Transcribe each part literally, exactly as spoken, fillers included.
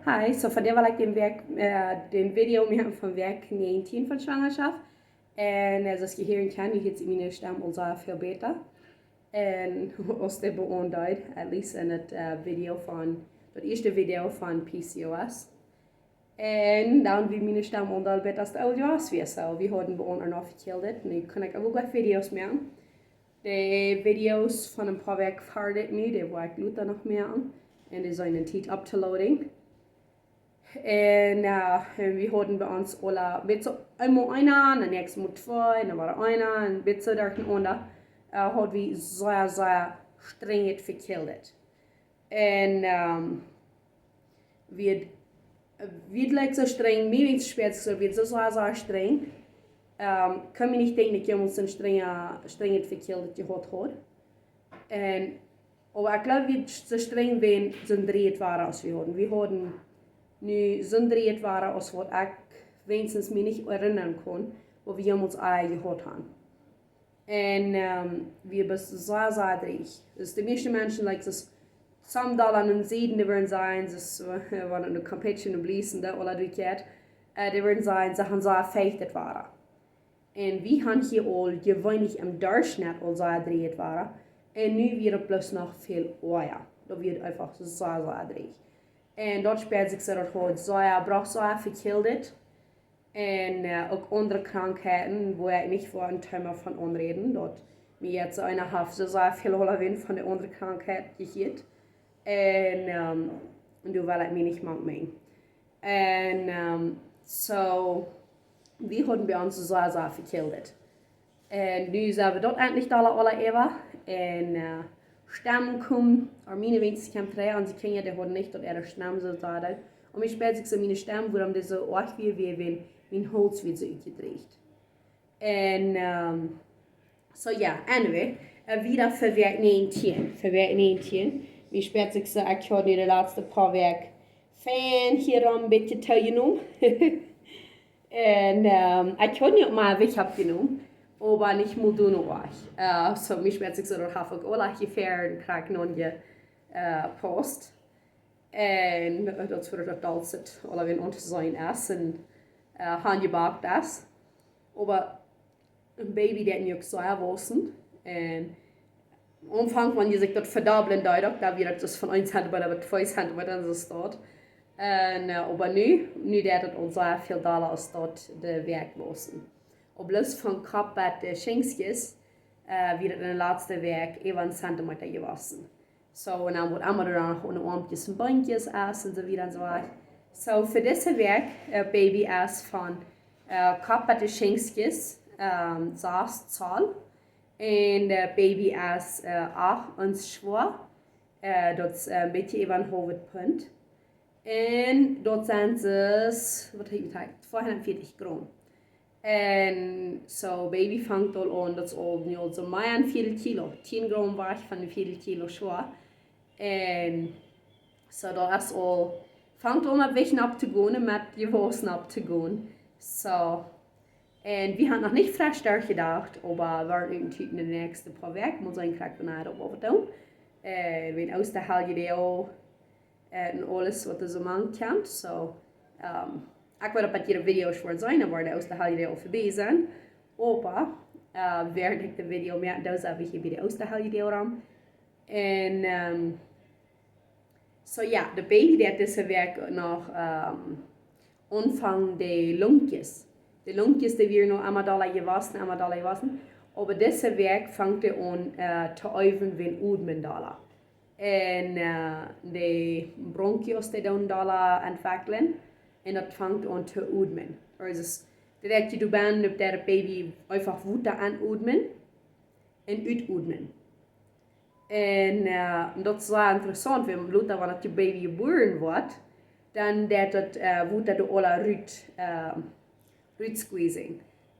Hi, so vondoag well ekj dän Wäakj, äh, dän Video moaken von Wäakj näajentieen von Schwangerschaft. Un, äh, soo aus jie hieren kjennen, jie hieet miene Stemm aul sea väl bäta. Un aus dee begonnen deed, at least en daut, äh, Video von, daut ieeschte Video von P C O S. Un dan wia miene Stemm aul bäta aus daut aul wia, soo. Wie hauden begonnen noch vekjildet. Nu kaun ekj uk waut Videos moaken. De Videos von een poa Wäakj ver dit nu, dee woa ekj lota noch moaken. Un dee sent en Tiet uploading. Un, äh, un wie hauden bie ons aule, bät soo eemol eena, un dan näakjstet Mol twee, un dan wada eena, un bät soo derchenaunda, äh, haud wie sea, sea strenjet vekjildet. Un, ähm, wie, wie jlikj soo strenj, mie wia späa soo, wie soo sea, sea strenj. Ähm, kaun mie nich denkjen daut ekj jemols een strenja, strenjet vekjildet jehaut haud. Un, oba ekj jleew, wie soo strenj wieren, sent dree Joa aus wie hauden. Wie hauden nu sent dree Joa aus waut ekj weinichstens mie nich erinnren kaun, waut wie jemols ea jehaut haben. Un, ähm, wie haben sea, sea dreech. Dus de mieeschte Menschen, like, dus some dolla aun dän Sieden, dee wudden sajen, dus, äh, wan een competition bliesen, dee aula dree Joa, äh, dee wudden sajen, see haben sea feichtet wada. Un wie haben hia aul jeweenlich em Derchschnitt aul sea dreech wada. Un nu wia et bloos noch väl oaja. Daut wia eefach sea, sea dreech. Un daut späat sikj soo, daut haud sea, brocht sea vekjildet. Un, äh, uk aundre Krankheiten, wua ekj nich fa een Thema von aunräden, daut mie jeet soo eena haft soo sea väl aul von de aundre Krankheit jehieet. Un, ähm, un doa well ekj mie nich mank menjen. Un, ähm, soo, wie hauden bie ons soo sea, sea vekjildet. Un nu sent wie daut endlich aula, aula äwa. Un, äh, Stemm kjemt, Armine weens kjemt trigj, onse Kjinja, dee hauden nich daut äare Stemm soo sea. Un mie späat sikj soo miene Stemm, wuarom dee soo oajch wia, wia, wiels mien Hauls wia soo utjedreecht. Un, ähm, soo jo, anyway, äh, wieda fa Wäakj näajentieen, fa Wäakj näajentieen. Mie späat sikj soo, ekj haud nu de latste poa Wäakj fein hia een bät toojenomen. Un, ähm, ekj haud nu uk mol Jewicht aufjenomen, oba nich mol doonen wia. Äh, soo, mie späat sikj soo, daut haft uk aula jefäaren krakjt no je, äh, Post. Un, äh, daut es fa daut aul daut aula wan aunjeseenen es un, äh, aunjebackt es. Oba een Baby, dee nu uk soo waussen. Un aum Aunfank, wan jie sikj daut vedobblen deed, uk, dan wia daut dus von een Zentimeter bat twee Zentimeter un soo staut. Un, äh, oba nu, nu deit daut aul sea väl dolla aus daut de Wäakj waussen. Opp bloos von Kopp bat de Schingskjes, äh, wia daut en de latste Wäakj äwa een Zentimeter jewaussen. Soo, un dan woat emma doa noch aun de Oarmkjes un Beenkjes es un soo wieda un soo wieda. Soo, fa dise Wäakj, äh, Baby es von, äh, Kopp bat de Schingskjes, ähm, sas Zoll. Un, äh, Baby es, äh, acht Onz schwoa. Äh, daut es, äh, een bät äwa een haulwet Punt. Un daut sent dus, waut hab ekj jesajcht? Tweehundatveertich Gram. Un soo, Baby fangt aul aun, daut es aul, nu aul soo mea aus een Viertel Kilo. Tieen Gram wajch von een Viertel Kilo schwoa. Un soo, daut es aul, fangt aun met Jewicht auftogonen, met jewaussen auftogonen. Soo, un wie haben noch nich fresch doaräwa jedocht, oba wie woaren en de näakjste poa Wäakj mol seenen, krakjt wan wie daut woaren doonen. Äh, wan Oostaholiday aul, äh, un aules waut doa soo mank kjemt. Soo, ähm, ekj weet nich, wan jie de Video woaren seenen, oba de Oostaholiday aul vebie sent. Oba, äh, wäarent ekj de Video moak, dan sie wie hia bie de Oostaholiday aul aun. Un, ähm, soo jo, de Baby deit dise Wäakj noch, ähm, aunfangen de Lungkjes. De Lungkjes, dee wieren nu emma dolla jewaussen, emma dolla jewaussen. Oba dise Wäakj fangt hee aun, äh, to äwen wan odmen dolla. Un, äh, de Bronchios, dee doonen dolla entwekjlen. Un daut fangt aun to odmen. Aulsoo, daut deit jie doa bennen opp daut Baby eefach Wota enodmen un utodmen. Un, äh, un daut es sea interessaunt, wan lota, wan daut Baby jebuaren woat, dan deit daut, äh, Wota doa aula rut, äh, rut squeezing.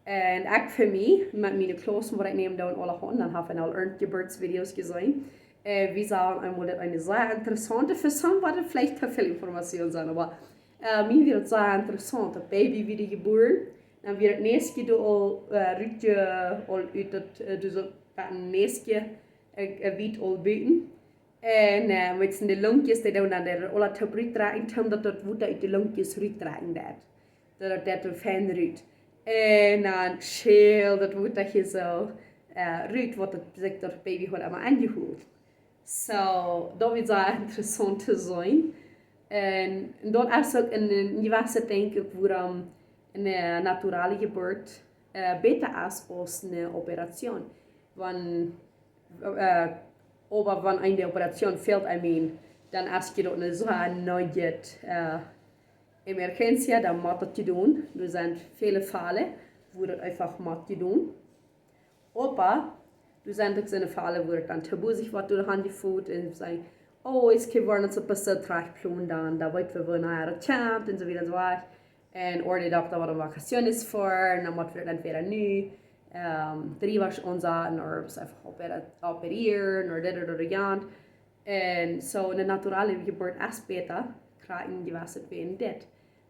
Un ekj fa mie, met miene Klaussen, waut ekj näm, dan aula han, dan hab jie aul irjent Jeburtsvideos jeseenen. Äh, wie sagen eemol daut eene sea interessaunte, fa some woat et veleicht too väl Information sennen, oba, äh, mie wia et sea interessaunt, daut Baby wort jebuaren, dan wia daut Näskje doa aul, äh, rut, äh, aul ut daut, äh, dus daut Näskje, äh, äh, wia aul buten. Un äh, met de Lungjes, dee doonen dan de Ola toop rutdrekjen, toom daut daut Wota ut de Lungjes rutdrekjen deit. Daut daut daut fein rut. Un dan schäl daut Wota hia soo äh, rut, waut daut, sikj daut Baby haud emma aunjehoolt. So, daut wia sea interessaunt to seenen. Un, un daut es uk een, een jewesset, denkj ekj, wuarom eene naturale Jeburt äh, bäta es aus eene Operation. Wan, äh, oba wan eene Operation fält, I mean, dan es je daut eene sea needje äh, emergencia, dan mott daut jedonen. Doa sent väle Fälle, wua daut eefach mott jedonen. Oba doa sent uk soone Fälle, wua daut dan to busy woat, doa han jefoot un sajen, oh, es kee woaren ons opp soo trajcht plonen dan, dan weet wie, wua daut kjemt un soo wieda un soo wieda. Un ooda de Dokta woat opp vacaciones foaren, un dan mott wie entweda nu ähm, drie Wochen aunsaten, ooda eefach opera-, operieren, ooda dit ooda jant. Un so eene naturale Jeburt es bäta, krakjt een jewesset wäajen dit.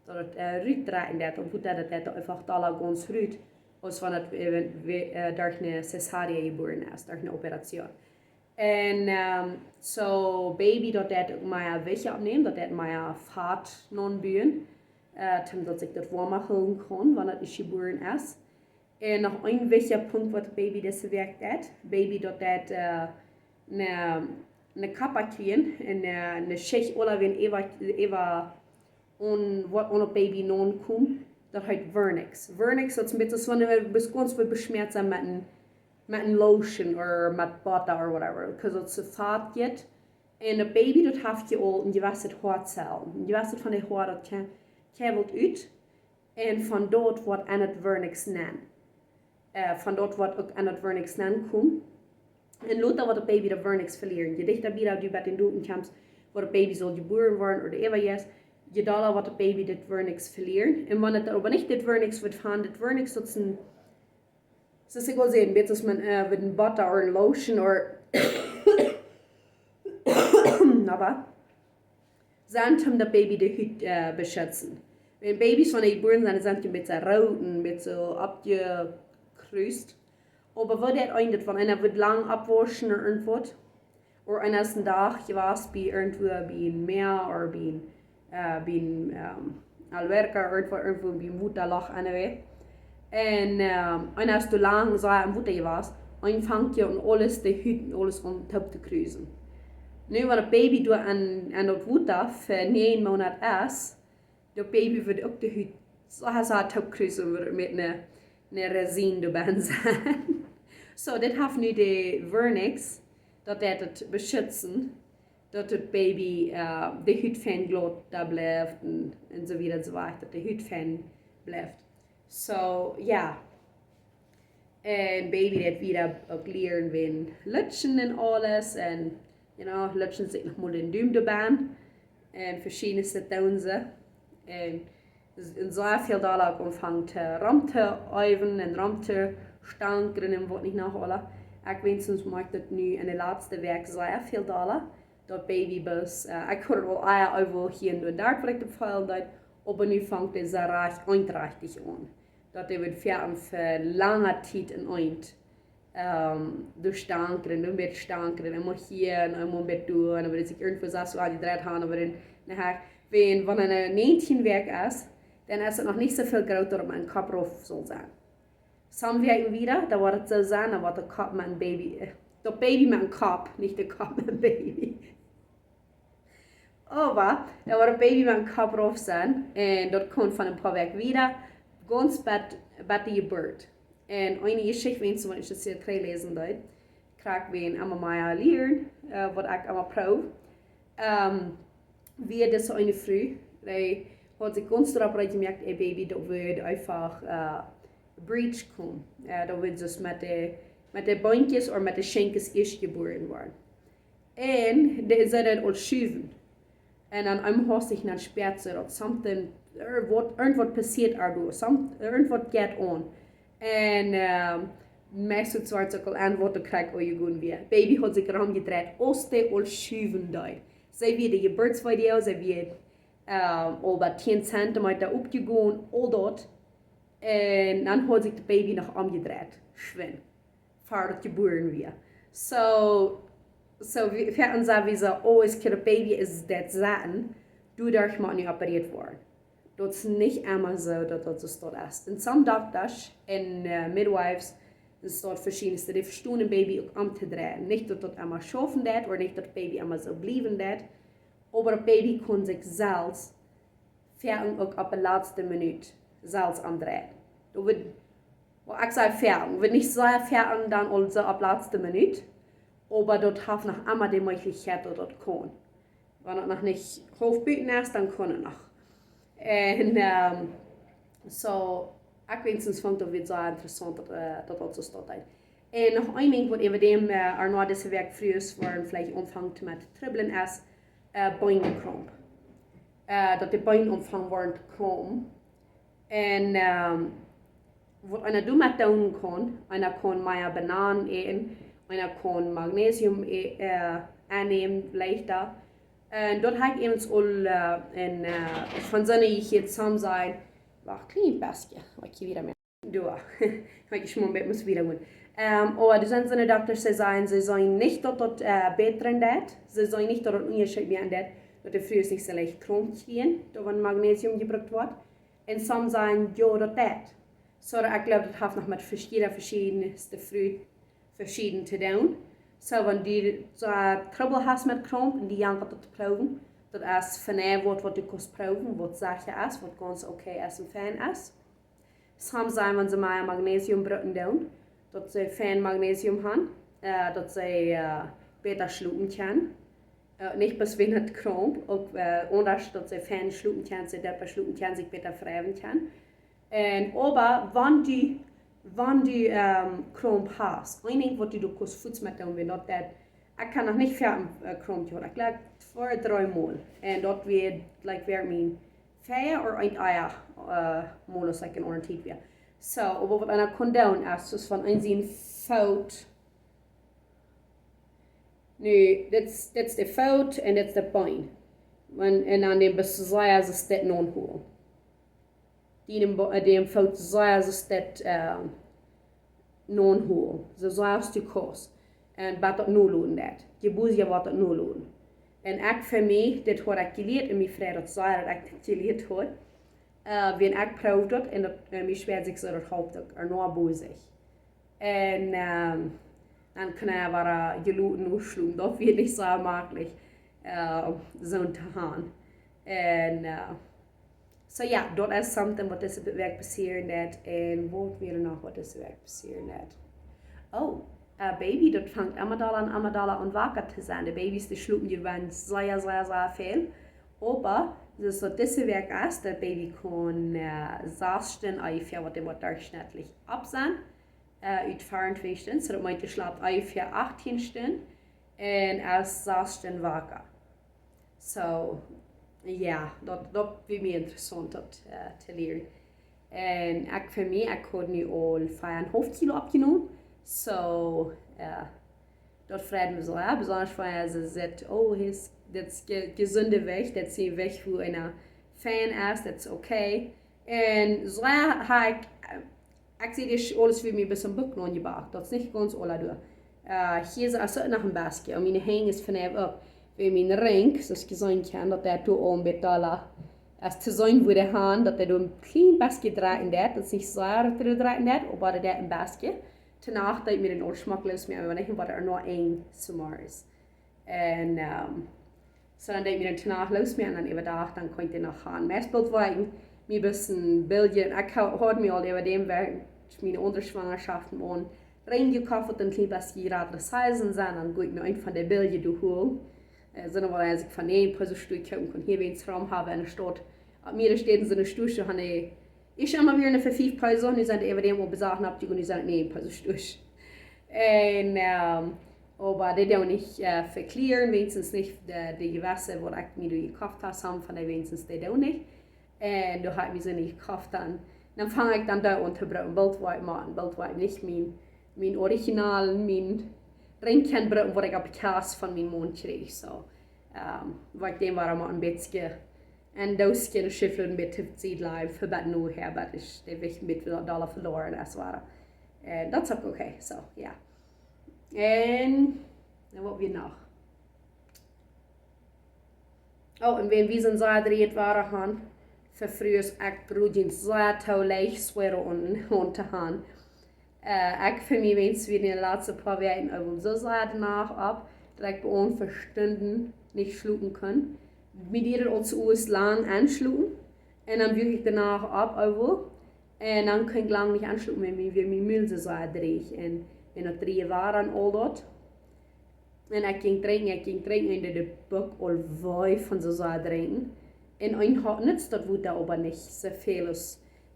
Daut daut äh, rutdrekjen deit, un woo daut daut eefach dolla gaunz rut, aus wan daut äh, äh, derch eene Cesárea jebuaren es, derch eene Operation. Un ähm, so Baby, daut deit uk mea Jewicht oppnämen, daut deit mea Fat aunbuen, äh, toom daut sikj daut woama hoolen kaun, wan daut jebuaren es. Un noch een wichtja Punkt, waut Baby dise Wäakj deit. Baby, daut deit äh, eene, eene Kappa kjrieen, un äh, eene Schicht, ooda wan äwa, äwa aun, waut aun daut Baby nopp kjemt, daut heet Vernix. Vernix, daut es een bät soo, wan du best gaunz beschmiert sent met een, met een lotion ooda met Botta ooda whatever, because daut es Fat. Un daut Baby, daut haft je aul een jewesset Hoatzellen. Een jewesset von de Hoa, daut kje-, kjebelt ut. Un von daut woat aun daut Vernix nenn. Äh, von daut woat uk aun daut Vernix nenn komen. Un lota woat daut Baby daut Vernix velieren. Je dichta bie daut du bie dän Dotum kjemst, wua daut Baby saul jebuaren woaren ooda äwa ieescht, je dolla woat daut Baby dit Vernix velieren. Un wan et oba nich dit Vernix woat han, dit Vernix, daut es een, soo aus ekj aul säd, een bät aus met äh, met een Botta ooda een lotion ooda, oba sent, om daut Baby de Hut äh, beschitzen. Wan Babys, wan dee jebuaren sent, sent dee een bät root un een bät soo oppjekrust. Oba woo daut eent, wan eena woat lang oppwauschen ooda irjentwaut, ooda eena es een Dach jewast bie irjentwua, bie een Mäa ooda bie een, äh, bie een ähm, alberca, irjentwua, irjentwua bie een Wotaloch, anyway. Un ähm, eena es too lang soo em Wota jewast, dan fangt je aun aules, de Hut un aules aun toop to krusen. Nu, wan daut Baby doa aun, aun daut Wota fa näajen Moonat es, daut Baby woat uk de Hut soo, soo toop krusen, woat met eene, eene Resien doa bennen sennen. So, dit haft nu de Vernix, daut deit et beschitzen, daut daut Baby äh, de Hut fein glaut doa blift un, un soo wieda un soo wieda, daut de Hut fein blift. So, jo. Un Baby deit wieda uk lieren wäajen lutschen un aules. Un, you know, lutschen sikj noch mol dän Dum doa bennen. Un veschiednet doonen see. Un, un sea väl dolla uk aunfangen to rom to äwen un rom to stankren un waut nich noch aules. Ekj weens moakj daut nu enne latste Wäakj sea väl dolla. Daut Baby bloos, äh, ekj haud aul ea äwent hia un doa, daut woat ekj de Pfeil daut, oba nu fangt dee sea rajcht, eentrajchtich aun. Daut dee woat fa, fa lange Tiet en eent ähm, doa stankren, doa een bät stankren, eemol hia un eemol een bät doa, un dan woat sikj irjentwua soo aunjedreit haben, oba dan, na, wan, wan eena näajentieen Wäakj es, dan es et noch nich soo väl groota, daut et met een Kopp rauf saul sennen. Some Wäakjen wieda, dan woat et soo sennen, dan woat de Kopp met een Baby, äh, daut Baby met een Kopp, nich de Kopp met een Baby. Oba dan woat daut Baby met een Kopp rauf sennen, un daut kaun von een poa Wäakj wieda, gaunz bat, bat de Jeburt. Un eene Jeschicht, wan jie daut hia trigj läsen deed, krakjt wan emma mea lieren, äh, waut ekj emma proow. Ähm, wia dise eene Fru, dee haud sikj gaunz doaropp reed jemoakt, äa Baby, daut wudd eefach äh, breech komen. Äh, daut wudd soo met de, met de Beenkjes ooda met de Schenkjes ieescht jebuaren woaren. Un dee, see deed aul schuwen. Un dan eemol haud see sikj dan späat see daut something, irjentwaut, irjentwaut passieet doa, some, irjentwaut jeit aun. Un ähm, meist soo aus ekj aul aunjedeet haud, krakjt aul jegonen wia. Baby haud sikj romjedreit, aus dee aul schuwen deed. See wia de Jeburtsweedoag, see wia äh, aul bie tieen Zentimeta oppjegonen, aul daut. Un dan haud sikj daut Baby noch omjedreit, schwind, ver daut jebuaren wia. So, So, wie, wie haben gesagt, wie so, oh, es kind baby is dead sein, du darfst mal nicht operiert worden. Daut es nich emma soo, daut daut soo es. En some Doktasch un uh, Midwives, es daut veschiedne, dee vestonen een baby uk omtodreien. Nich daut daut emma schaufen deit, ooda nich daut baby emma soo bliewen deit, oba daut baby kaun sikj selfst veaen uk opp de latste Minut selfst omdreien. Daut woat, well, ekj saj veaen, woat nich soo veaen dan aulsoo opp latste Minut, oba daut haft noch emma de Mäajlichkjeit daut daut kaun. Wan daut noch nich haulf buten es, dan kaun et noch. Un um, so, ekj weens funk daut wia soo interessaunt daut uh, daut daut soo steit. Un noch een Dinkj waut äwa däm uh, ea noch dise Wäakj Frues woaren veleicht aunfangen met trubblen es uh, Beenkramp. Uh, daut de Been aunfangen woaren to krampen. Un um, waut eena doamet doonen kaun, eena kaun mea Bananen äten, eena kaun Magnesium ä- uh, aunnämen, leichta. Un daut hab ekj eemol aul uh, en uh, von soone Jehieet some sajen, wacht, kjlien bestje, waut ekj hia wada mea. Doa, ekj schmon bät must wada gonen. Um, oba doa sent soone Doktasch, see sajen, see seenen nich daut daut uh, bätren deit, see seenen nich daut daut Unjascheet moaken deit, daut de Frues nich soo leicht Kramp kjrieen, doa wan Magnesium jebrukt woat. Un some sajen, jo, daut deit. So, ekj jleew, daut haft noch met veschiedne, veschiedne Frues veschieden to doonen. So, wan du soo Trubbel hast met Kramp un du jankat daut to proowen, daut es von een Wuat waut du kaust proowen, waut secha es, waut gaunz okay es un fein es. Some sajen, wan see mea Magnesium brucken doonen, daut see fein Magnesium haben, uh, daut see uh, bäta schlopen kjennen. Uh, nich bloos wäajen daut Kramp, uk uh, aundasch daut see fein schlopen kjennen, see deepa schlopen kjennen, sikj bäta vereewen kjennen. Un oba wan du, wan du um, Kramp hast, een Dinkj waut du doa kaust fuaz met doonen, wan daut deit, ekj hab noch nich väl uh, Kramp jehaut, ekj jleew twee, dree mol. Un daut wia, like, wia mien vea ooda een ea uh, mol aus ekj en Orientiet wia. So, oba waut eena kaun doonen es, es wan eena sien Foot, nu, dit es, dit es de Foot un dit es de Been. Un, un aun däm best du sea aus dit aunhoolen. Dee däm, Bo- äh, däm Foot sea aus dit äh, aunhoolen. Soo sea aus du kaust. Un bat daut nu loten deit. Je bosja woat daut nu loten. Un ekj fa mie, dit haud ekj jelieet un mie freit daut sea daut ekj dit jelieet haud. Äh, wan ekj proow daut un daut äh, mie schwäat sikj soo daut halpt uk, ea nu bosich. Un ähm, dan kaun eena wada jeloten utschlopen. Daut wia nich soo maklich, äh, soo to haben. Un äh, so jo, daut es something waut dise Wäakj passieren deit. Un waut wia noch waut dise Wäakj passieren deit? Oh, äh, Baby, daut fangt emma dolla aun, emma dolla aun waka to sennen. De Babys, dee schlopen je sea, sea, sea väl. Oba, soo aus daut dise Wäakj es, daut Baby kaun äh, sass Stunden onjefäa, waut dee woat derchschnittlich opp sennen, äh, ut veeruntwintich Stunden, so daut meent, dee schlapt onjefäa achtieen Stunden un es sass Stunden waka. So, jo, daut, daut wia mie interessaunt, daut äh, to lieren. Un ekj fa mie, ekj haud nu aul fief un een haulf Kilo oppjenomen. So, äh, daut freit mie soo, jo, besonda wan see sajcht, oh, hee es, daut es je- jesunde Jewicht, daut es een Jewicht, wua eena fein es, daut es okay. Un soo jo, ha ekj, äh, ekj sie dit aules fa mie bat em Buck aunjebakt, daut es nich gaunz aula doa. Äh, hia es et noch een bät, un miene Henj es von opp. Wan mien Ring, soo aus jie seenen kjennen, daut deit doa aul een bät dolla aus to seenen, wua de Haunt, daut dee doa een kjlien bät dreien deit, daut es nich sea daut dee dreien deit, oba daut deit een bät. Doano deed mie dän aul schmock loosmoaken, oba nich waut ea noch een Somers. Un ähm, so dan deed mie dän doano loosmoaken un dan äwadach, dan kunn ekj dän noch haben. Meist bloos wia ekj mie een bät bildjen. Ekj ha- haud mie aul äwa däm wäarent miene aundre Schwangerschaft aun Ring jekoft, waut een kjlien bät jratre Size sent, dan go ekj no een von de billje doa holen. Äh, sent waut eena sikj von een Paar Schuh kjeepen kaun, hia wan eena rom haben enne Staut. Opp mea Städen sent de Schuh, han ekj, ekj emma wia ne fa fief Peso, nu sent dee äwa däm opp besaten oppjegonen, nu sent dee näajen Peso Schuh. Un ähm, oba dee doonen nich äh, vekjlieren, weens nich de, de jewesse, waut ekj mie doa jekoft ha, some von dee weens dee doonen nich. Un doa ha ekj mie soo nich jekoft dan. Dan fang ekj dan doa aun to brucken, boolt woa ekj moaken, boolt woa ekj nich mien, mien original, mien Ring kjennen brucken, waut ekj opp de Kjast von mienen Maun kjrieech. So, ähm, woa ekj dän wada mau een bät en Dooskje, en Schufflod een bät to Sied lajen, fa bat nu häa, bat ekj dän Jewicht een bät dolla veloaren es wada. Un daut es uk okay, so, jo. Un, un waut wia noch? Oh, un wan wie soon sea dreejet Wada han, fa Frues, ekj bruck een sea too leicht Suero aun, aun to han. Äh, ekj fa mie weens wia de latste poa Wäakj äwa soo sea de Nacht opp, daut ekj bie onjefäa Stunden nich schlopen kunn. Mie deed et aul soo lang aunschlopen. Un dan wuak ekj de Nacht opp äwa. Un dan kunn ekj lang nich aunschlopen, wiels mie, wiels mien Mul soo sea dreejd. Un, un daut dreeje Wada un aul daut. Un ekj jinkj drinkjen, ekj jinkj drinkjen un daut deed mie aul wee von soo sea drinkjen. Un eent haud nutzt daut Wota oba nich soo väl aus,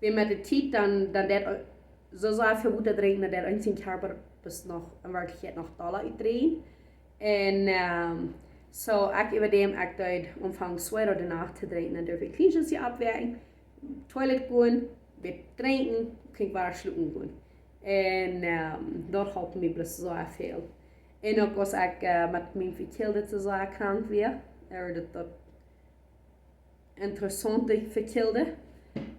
wan met de Tiet dan, dan deed soo sea väl Wota drinkjen, daut deed eent sien Kjarpa bloos noch en Werkjlichkjeit noch dolla utdreien. Un, ähm, soo, ekj äwa däm, ekj deed aunfangen Suero de Nacht to drinkjen, dan durf ekj kjlien bät oppwoaken, toilet gonen, waut drinkjen, kunn ekj wada schlopen gonen. Un, ähm, daut holp mie bloos soo väl. Un uk aus ekj, äh, met mien Vekjilde soo sea krank wia, äh, daut, daut interessaunte Vekjilde.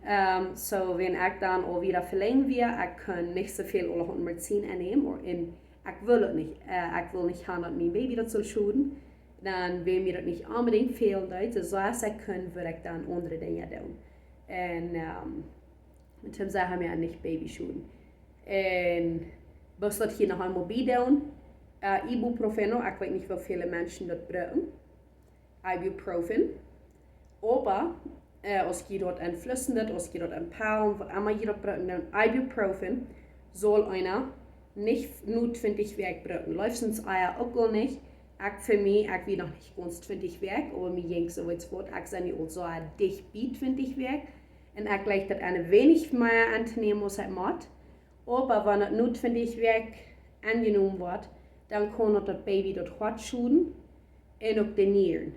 Ähm, soo, wan ekj dan aul wada velenjd wia, ekj kunn nich soo väl aulahaunt Medizin aunnämen, un ekj wull daut nich, äh, ekj wull nich han, daut mien Baby daut sull schoden. Dan, wan mie daut nich onbedinjt fälen deed, soo sea aus ekj kunn, wudd ekj dan aundre Dinja doonen. Un, ähm, toom sajen, mie nich Baby schoden. Un, waut ekj hia noch eemol bie doo, äh, Ibuprofeno, ekj weet nich, woo väl Menschen daut brucken. Ibuprofen. Oba, äh, aus jie daut entflüssen doonen, aus jie daut entpellen, waut emma jie daut brucken, dan Ibuprofen saul eena nich no twintich Wäakj brucken. Leefstens ea uk aul nich. Ekj fa mie, ekj wia noch nich gaunz twintich Wäakj, oba mie jinkj soo wiet waut, ekj sie nu aul soo dicht bie twintich Wäakj. Un ekj jleich daut eena weinich mea auntonämen aus et mott. Oba wan et no twintich Wäakj aunjenomen woat, dan kaun daut daut Baby daut Hoat schoden un uk de Nieren.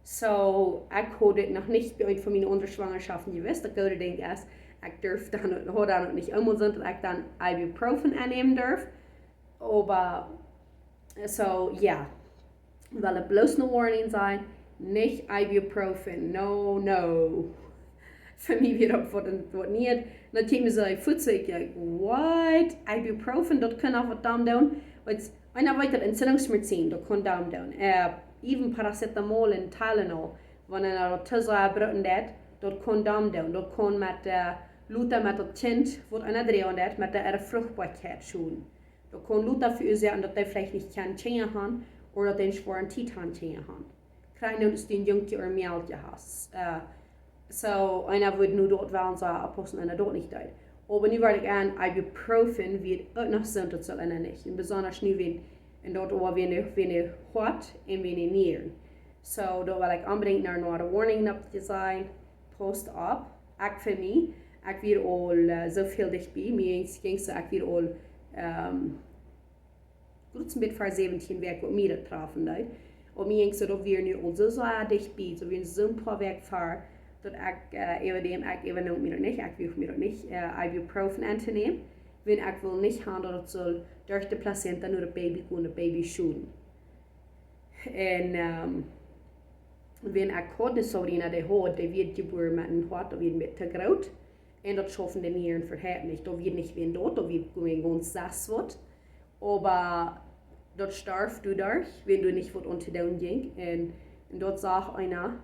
Soo, ekj haud dit noch nich bie eent von miene aundre Schwangerschaften jewist. Daut goode Dinkj es, ekj durf dan, haud dan uk nich eemol sent daut ekj dan Ibuprofen aunnämen durf. Oba, soo, jo. Well et bloos ne Warning sennen, nich Ibuprofen, no, no. Fa mie wia daut waut, waut Nieet. Dan kjeem soo, ekj voll soo, ekj, what? Ibuprofen, daut kaun uk waut domm doonen. Wiels eena weet daut Entzündungsmedizin, daut kaun domm doonen. Äh, even Paracetamol un Tylenol, wan eena daut too sea brucken deit, daut kaun domm doonen. Daut kaun met, äh, lota met daut Kjint, waut eena droagen deit, met de äare Fruchtboakjeit schoden. Daut kaun lota veruasoaken daut dee veleicht nich kaun Kjinja han, ooda daut dee ne schwoare Tiet haft Kjinja han. Krakjt aus du een Jung ooda Mäakje hast. Äh, soo, eena wudd nu daut wellen soo oppaussen, eena daut nich deit. Oba nu wudd ekj aun Ibuprofen, wia uk noch sent, daut saul eena nich. Un besonda nu wan, un daut oba wan de, wan de Hoat un wan de Nieren. Soo, daut well ekj onbedinjt noch ne Warning opp to sennen. Pausst opp. Ekj fa mie, ekj wia aul, äh, soo väl dicht bie. Mie jinkj soo, ekj wia aul, ähm, goot een bät ver säwentieen Wäakj, waut mie daut trafen deed. Oba mie jinkj soo, daut wia nu aul soo, soo dicht bie, soo wia soo een poa Wäakj ver, daut ekj, äh, äwa däm, ekj äwanoom mie daut nich, ekj wull mie daut nich, äh, Ibuprofen auntonämen. Wiels ekj wull nich han, daut et saul derch de Plazenta no daut Baby gonen, daut Baby schoden. Un, ähm, wan ekj haud ne Sobrina, dee haud, dee wia jebuaren met een Hoat, daut wia een bät too groot. Un daut schaufen de Nieren fa äa nich. Daut wia nich wäajen daut, daut wia wäajen gaunz sas waut. Oba daut storf doaderch, wiels doa nich waut aun to doonen jinkj. Un, un daut sach eena.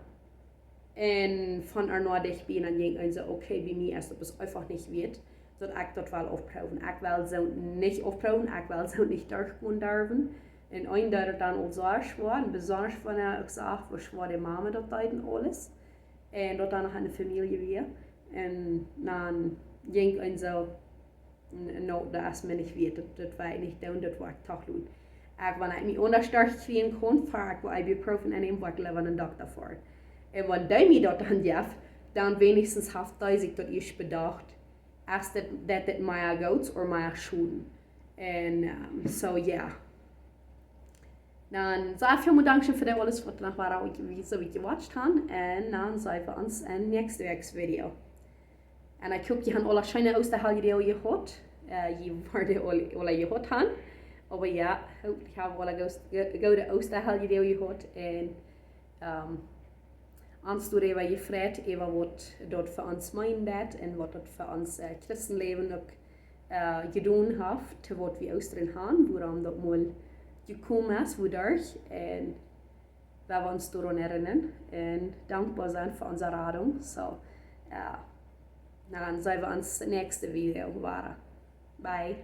Un von doa no dicht bie, dan jinkj eena soo, okay, bie mie es daut eefach nich wieet, daut ekj daut well aufproowen. Ekj well soo nich aufproowen, ekj well soo nich derchgonen derwen. Un eent deed daut dan aul soo schwoa, un besonda wan ekj sach, woo schwoa de Mame daut deed un aules. Un daut dan noch enne Famielje wia. Un dan jinkj eena soo, n-, no, daut es mie nich wieet, daut, daut well ekj nich doonen, daut well ekj toch loten. Ekj, wan ekj mie aundasch derchkjrieen kaun, ver ekj woa Ibuprofen aunnämen, woa ekj leewa no een Dokta foaren. Un wan dee mie daut dan jeft, dan weens haft dee sikj daut ieescht bedocht, es daut, daut dit mea goots ooda mea schoden. Un, ähm, soo, jo. Dan saj ekj väl mol Dankscheen fa aules, waut noch wia, waut jie, soo waut jewatcht han. Un dan seenen wie ons en näakjste Wäakjs Video. Un ekj hop, jie han aula scheene Oostaheljedoag jehaut. Äh, jie woaren aul, aula jehaut han. Oba jo, hopentlich hab jie aula goos-, go-, goode Oostaheljedoag jehaut. Un, ähm, ons doaräwa jefreit, äwa waut daut fa ons meent un waut daut fa ons, äh, Christenläwen uk, äh, jedonen haft, to waut wie Oostren han, wuarom daut mol jekomen es, wuaderch. Un Wie woaren ons doaraun erinnern un dankboa sennen fa onse Radunk. So, dan seenen wie ons näakjste Video wada. Bye.